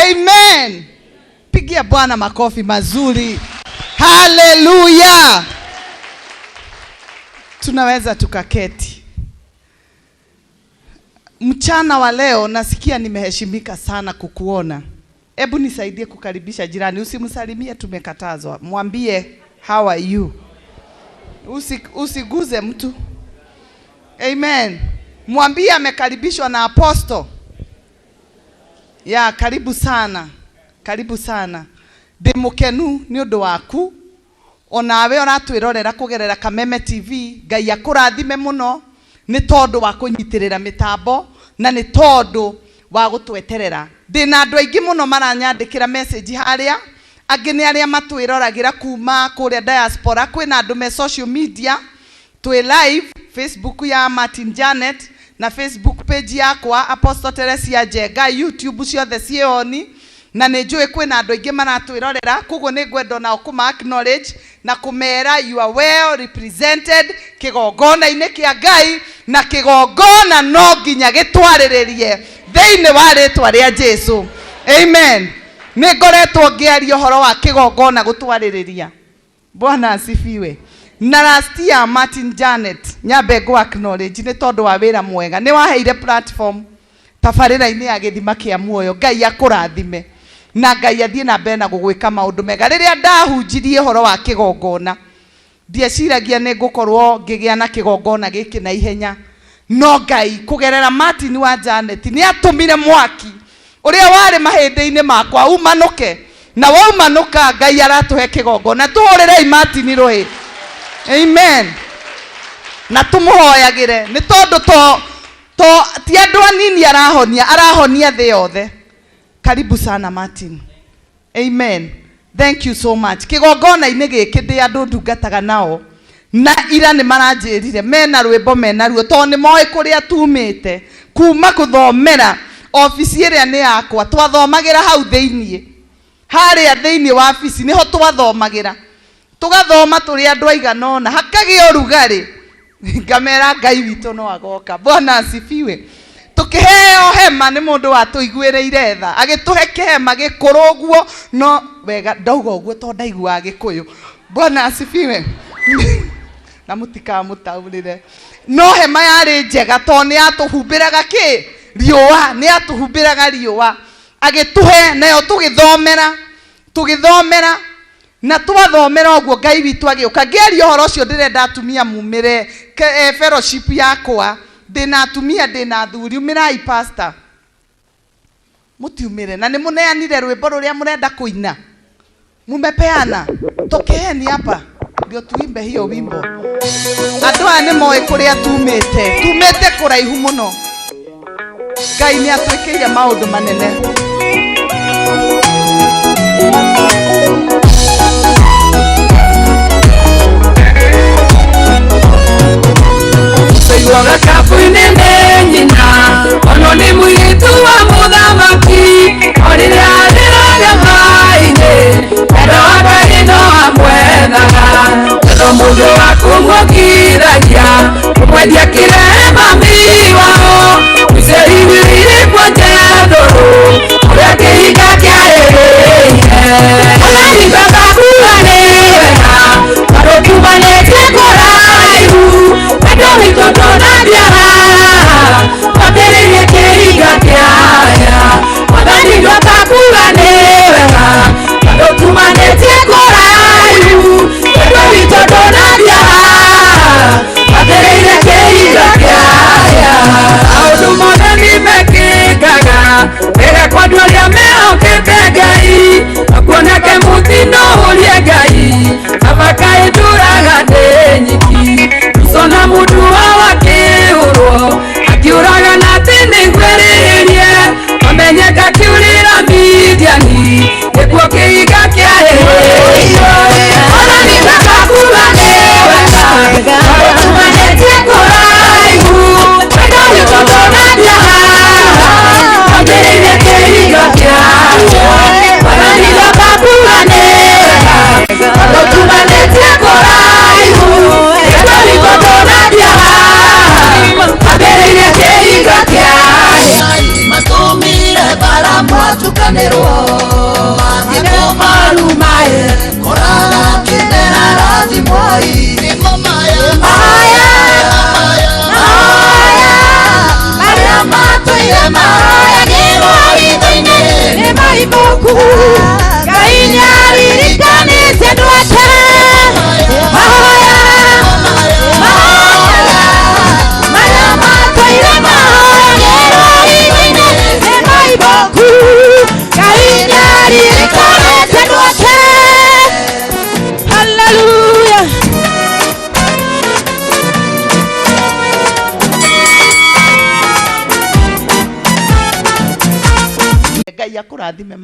Amen. Pigia Bwana makofi mazuri. Haleluya. Tunaweza tukaketi. Mchana wa leo nasikia nimeheshimika sana kukuona. Hebu nisaidie kukaribisha jirani. Usimsalimie, tumekatazwa. Mwambie how are you. Usiguze mtu. Amen. Mwambie amekaribishwa na apostle. Ya, karibu sana. Karibu sana. Ndĩ mũkenu nĩ ũndũ waku. Onawe ũratwĩrorera kũgerera Kameme TV, Ngai akũrathime mũno nĩ tondũ wa kũnyitĩrĩra mĩtambo na nĩ tondũ wa gũtweterera. Ndĩna andũ aingĩ mũno maranyandĩkĩra message harĩa, angĩ nĩ arĩa matwĩroragĩra kuma kũrĩa diaspora, kwĩna andũ me social media, twĩ live Facebook ya Martin Janet na Facebook page yakwa Apostle Teresia Njenga, YouTube ciothe ciĩ on, na nĩ njũĩ kwĩna andũ aingĩ maratwĩrorera, koguo nĩ ngwenda onao kũma acknowledge na kũmera you are well represented kĩgongona-inĩ kĩa Ngai, na kĩgongona no nginya gĩtwarĩrĩrie thĩinĩ wa rĩtwa rĩa Jesu. Amen. Nĩ ngoretwo ngĩaria ũhoro wa kĩgongona gũtwarĩrĩria. Bwana asifiwe. Na last year Martin Janet nyambe ngũ acknowledge nĩ tondũ wa wĩra mwega, nĩ waheire platform tabarĩra-inĩ ya gĩthima kĩa muoyo. Ngai akũrathime na Ngai athiĩ na mbere na gũgwĩka maũndũ mega. Rĩrĩa ndahunjirie ũhoro wa kĩgongona, ndieciragia nĩ ngũkorwo ngĩgĩa na kĩgongona gĩkĩ na ihenya, no Ngai kũgerera Martin wa Janet nĩ atũmire mwaki ũrĩa warĩ mahĩndĩ-inĩ makwa umanũke, na waumanũka Ngai aratũhe kĩgongona. Tũhũrĩrei Martin rũhĩ. Amen. Na tũmũhoyagĩre nĩ tondũ to ti andũ anini arahonia, arahonia thĩ yothe. Karibu sana Martin. Amen. Thank you so much. Kĩgongona-inĩ gĩkĩ ndĩ andũ ndungataga nao, na ira nĩ maranjĩrire mena rwĩmbo mena ruo, tondũ nĩ moĩ kũrĩa tumĩte kuma gũthomera obici ĩrĩa nĩ yakwa, twathomagĩra hau thĩiniĩ, harĩa thĩiniĩ wa obici nĩho twathomagĩra, tũgathoma tũrĩ andũ aigana ũna, hakagĩa ũrugarĩ. Ngamera Ngai witũ no agoka. Bwana asifiwe. Tukiheo hema nĩ mũndũ watũiguĩrĩire tha, agĩtũhe kĩhema gĩkũrũ ũguo, no wega ndauga ũguo tondũ ndaiguaga Gĩkũyũ. Bwana asifiwe. Na mũtikamũtaũrĩre. No hema yarĩ njega tondũ nĩ yatũhumbĩraga kĩ? Riũa, nĩ yatũhumbĩraga riũa. Agĩtũhe nayo tũgĩthomera, tũgĩthomera na twathomera ũguo Ngai witũ agĩũka. Ngĩaria ũhoro ũcio ndĩrenda atumia mumĩre fellowship yakwa, ndĩna atumia ndĩna athuri, umĩrai pastor. Mũtiumĩre na nĩ mũneanire rwĩmbo rũrĩa mũrenda kũina. Mumepeana. Tokeeni hapa ndio tuimbe hiyo wimbo. Andũ aya nĩ moĩ kũrĩa tumĩte, tumĩte kũraihu mũno. Ngai nĩ atwĩkĩire maũndũ manene. Tũiguaga kabu-inĩ nĩ nyina, ono nĩ mũirĩtu wa mũthamaki, o rĩrĩa arĩraga maĩ-inĩ, wendo wa Ngai no amwethaga. Wendo mũndũ wa kũmuongithagia, kũmwendia kĩrema mami wao, mĩceri kwa ndũrũ, ũrĩa kĩhinga kĩarĩrĩire. Mwathani baba kuga nĩ wega, tondũ tumanĩtie kũraihu, wendo witũ ndũnathiaga, twambĩrĩirie kĩhinga kĩaya. Mwathani baba kuga nĩ wega, tondũ tumanĩtie kũraihu, wendo witũ ndũnathiaga, twambĩrĩirie kĩhinga kĩaya. Twatukanĩrwo mathiko marumae koraga kĩmera rathimwai nĩmo maya maya maya marĩa matũire mahayagĩrwo hitho-inĩ nĩ maimũku Ngai nĩaririkanĩte andũ ake mahoya mahoya marĩa matũire mahayagĩrwo hitho-inĩ nĩ maimũku Ngai nĩaririkanĩte andũ ake. Hallelujah. Ngai akũrathime ma.